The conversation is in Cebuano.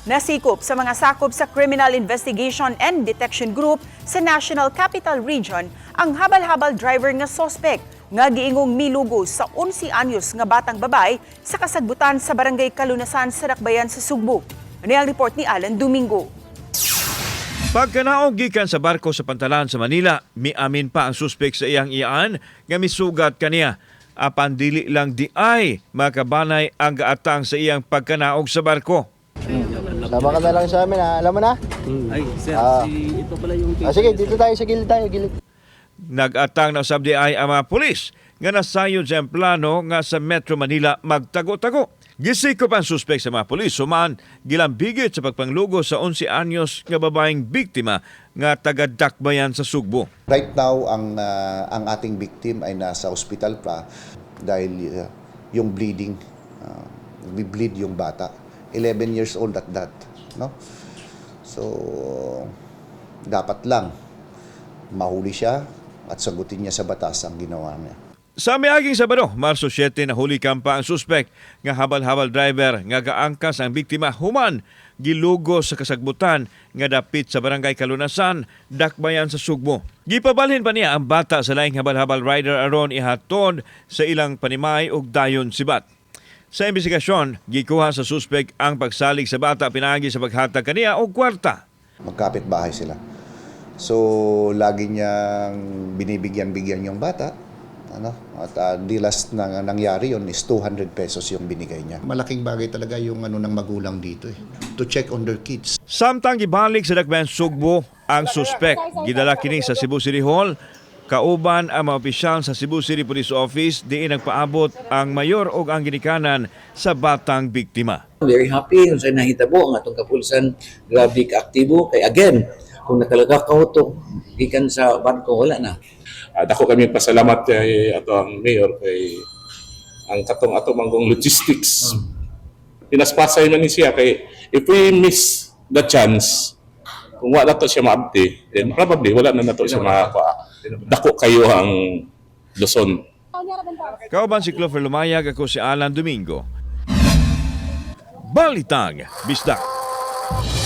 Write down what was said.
Nasikop sa mga sakop sa Criminal Investigation and Detection Group sa National Capital Region ang habal-habal driver nga sospek nga giingong milugo sa 11 anyos nga batang babae sa kasagbutan sa Barangay Kalunasan sa Dakbayan sa Sugbo. Ano ang report ni Alan Domingo? Pagkanaog gikan sa barko sa pantalan sa Manila, miamin pa ang suspek sa iyang iyaan nga misugat kaniya. Apan dili lang di ay makabanay ang gaatang sa iyang pagkanaog sa barko. Sama ka na lang sa amin ha. Alam mo na? Ay, sir, si ito pala yung Ah, sige, dito tayo sa gilid tayo, gilid. Nagatang na usab di ay ang mga pulis nga nasayod sa iyang plano nga sa Metro Manila magtago-tago. Gisikop ang suspek sa mga pulis, human gilambigit sa pagpanglugo sa 11 anyos nga babaeng biktima nga taga Dakbayan sa Sugbo. Right now, ang ating victim ay nasa ospital pa dahil yung bleeding, bleed yung bata. 11 years old at that, no? So, dapat lang mahuli siya at sagutin niya sa batas ang ginawa niya. Sa miaging Sabado, Marso 7, nahuli kampa ang suspek nga habal-habal driver nga gaangkas ang biktima human gilugo sa kasagbutan nga dapit sa Barangay Kalunasan, Dakbayan sa Sugbo. Gipabalhin pa niya ang bata sa laing habal-habal rider aron ihatod sa ilang panimay ug dayon sibat. Sa investigasyon, gikuha sa suspek ang pagsalig sa bata pinaagi sa paghatag kaniya og kwarta. Magkapit bahay sila. So, lagi niyang binibigyan-bigyan yung bata. Ano? At the last na nangyari yun is 200 pesos yung binigay niya. Malaking bagay talaga yung ano ng magulang dito eh. To check on their kids. Samtang gibalik sa Dakbayan Sugbo ang suspek, gidala kini sa Cebu City Hall kauban ang mga opisyal sa Cebu City Police Office, diin nagpaabot ang mayor ug ang ginikanan sa batang biktima. Very happy kung sa nahitabo ang atong kapulisan, grabe ka aktibo kay again kung nakalaga ka to gikan sa barko, wala na. Dako kami pasalamat kay ato ang mayor kay ang katong ato manggong logistics. Pinaspasay man ni siya kay if we miss the chance, kung wala to siya maabti, then probably wala na nato siya makakuha. Dako kayo ang Luzon. Kauban si Clover Lumayag, ako si Alan Domingo. Balitang Bisdak.